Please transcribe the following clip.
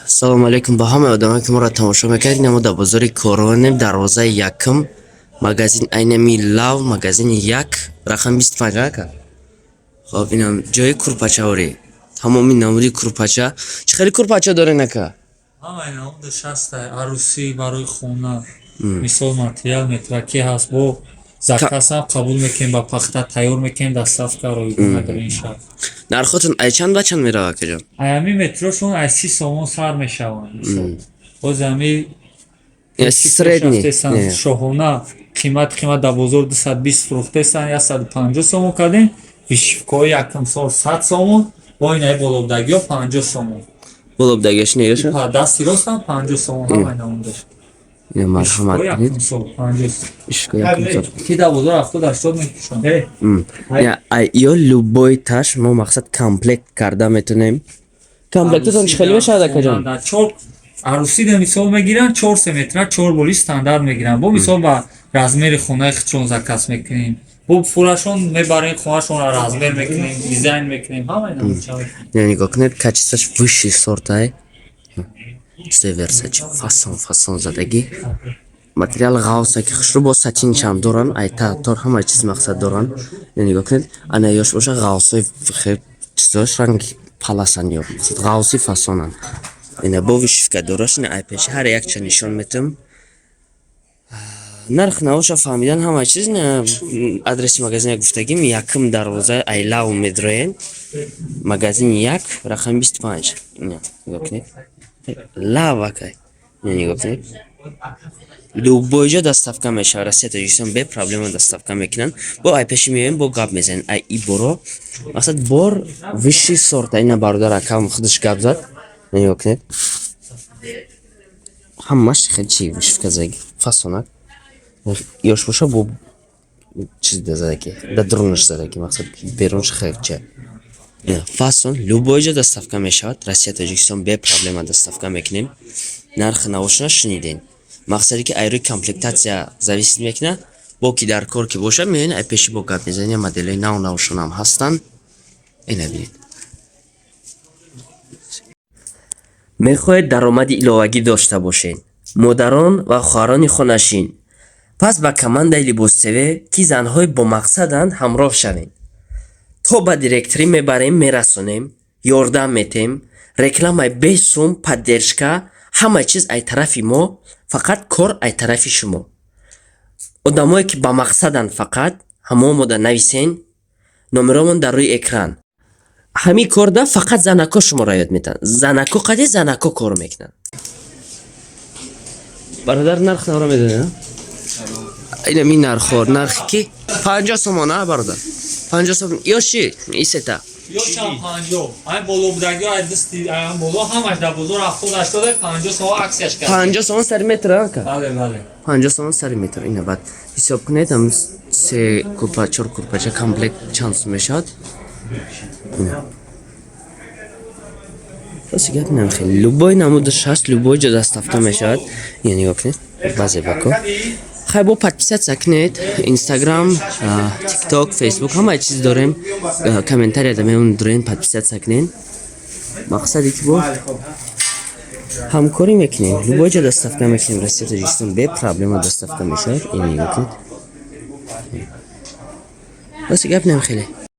Салому алейкум ба ҳамаи одамое, ки моро тамошо мекардед. Мо дар бозори Корвонем, дарвозаи якум, магазин айнами Лав, магазини як, рақами 25 ака. Хоб, инам ҷои курпачаворӣ, тамоми намуди курпача. Чӣ хели курпача дорен, ака? Ҳамаи намуди шастай, арӯсӣ, барои хона, мисол, материал метраки ҳаст, бо заказам қабул мекунем, ба пахта тайёр мекунем, доставка ройгон дар ин шаҳр. Нархотон ай чанд ба чанд мерава, акаҷон? Ай ҳами метрошон ай 30 сомон сар мешаванд, мисол, боз ҳами средний шоҳона қимат дар бозор 220 фурӯхтесан, 150 сомон кардем. Вышивкаҳои якум сол 100 сомон, бо инаи болобдагиҳо 50 сомон. Болобдагиаш неёша? Дасти ростам 50 сомон, ҳамаи намудаш. Ина, марҳамат кунед. Якум сол 50. Ишко якум сол. Ки дар бозор 70-80 мефурӯшанд. Ай ё любой таш мо, мақсад, комплект карда метонем. Комплектатон чӣ хеле мешавад, акаҷон? Чор арӯсида, мисол, мегиранд, чор се метра, чор боли стандарт мегиранд, бо мисол ба размери хонаи худшон заказ мекунем, бо фурашон мебарем, хонаашонро размер мекунем, дизайн мекунем, ҳамаи намудча мекунем. Не, нигоҳ кунед, качествош высший сортай. Чизои Версачи, фасон фасон задагӣ, материал ғавса, ки хушрӯ, бо сатинчам доран, ай тор ҳамаи чиз, мақсад, доран. Не, нигоҳ кунед, ана ёш боша, ғавсои чизош ранги паласан ё ғавси фасонанд. Ина, бо вышивка дораш. Ина, ай пеши ҳар якча нишон метам, нарх навоша фаҳмидан, ҳама чиз. Адреси магазина гуфтагим: якум дарвозаи Айлав медроен, магазини як, рақами 25. Ина, нигоҳ кунед, Лав, акай. Ина, нигоҳ кунед, любой ҷо доставка мешавад, Россия, Тоҷикистон, бе проблема доставка мекунанд. Бо ай пеши меоем, бо гап мезанем ай и боро, мақсад, бор высший сорта. Ина, бародар акам худаш гап зад. Нигоҳ кунед, ҳамаш хеле чи вышивка заги, фасонак ёш боша, бо чиз задаки, да дурунаш задаки, мақсад, берунаш хелча фасон. Любой ҷо доставка мешавад, Россия, Тоҷикистон, бе проблема доставка мекунем. Нархи навошона шунидем, мақсаде ки айрӯи комплектация зависит мекунад. Бо ки дар кор ки бошад, меоен, ай пеши бо гап мезанем. Моделҳои нав навшонам ҳастанд, ина бинед. Мехоҳед даромади иловагӣ дошта бошед, модарон ва хоҳарони хонашин? Пас ба командаи Либоств, ки занҳои бомақсаданд, ҳамроҳ шавед. То ба директорӣ мебарем, мерасонем, ёрдам метем, рекламаи бесум, поддержка, ҳама чиз ай тарафи мо, фақат кор ай тарафи шумо. Одамое ки ба мақсаданд, фақат ҳамо мода нависен, номеромон дар рӯи экран. Ҳамин корда фақат занако шуморо ёд метаҳанд, занако қади занако кор мекунанд. Бародар, нарх навро медонед? Инам ин нархҳо, нархи ки 50 сомон, а, бародар, 50 сомон ё чи исета? Ёшам 50. Ай болобудагиҳо, ай дасти ай боло, ҳамаш дар бозор 70-80, 50 сомон аксияш кард. 50 сомон сари метр, ака? Бале. 50 сомон сари метр. Ина, баъд ҳисоб кунед, ам се курпа, чор курпача комплект чанд сум мешавад. Ина, рости гап, инам хеле любой намудаш ҳаст, любой ҷо доставка мешавад. Ина, нигоҳ кунед, баъзе бако. Хай, бо подписаться кунед, Инстаграм, Тикток, Фейсбук, ҳамаи чиз дорем. Комментарияда мемон, подписаться кунед. Мақсаде ки бо ҳамкорӣ мекунем, любой ҷо доставка мекунем, Россия, Тоҷикистон, бе проблема доставка мешавад. Ин нигоҳ кунед, рости гап, инам хеле.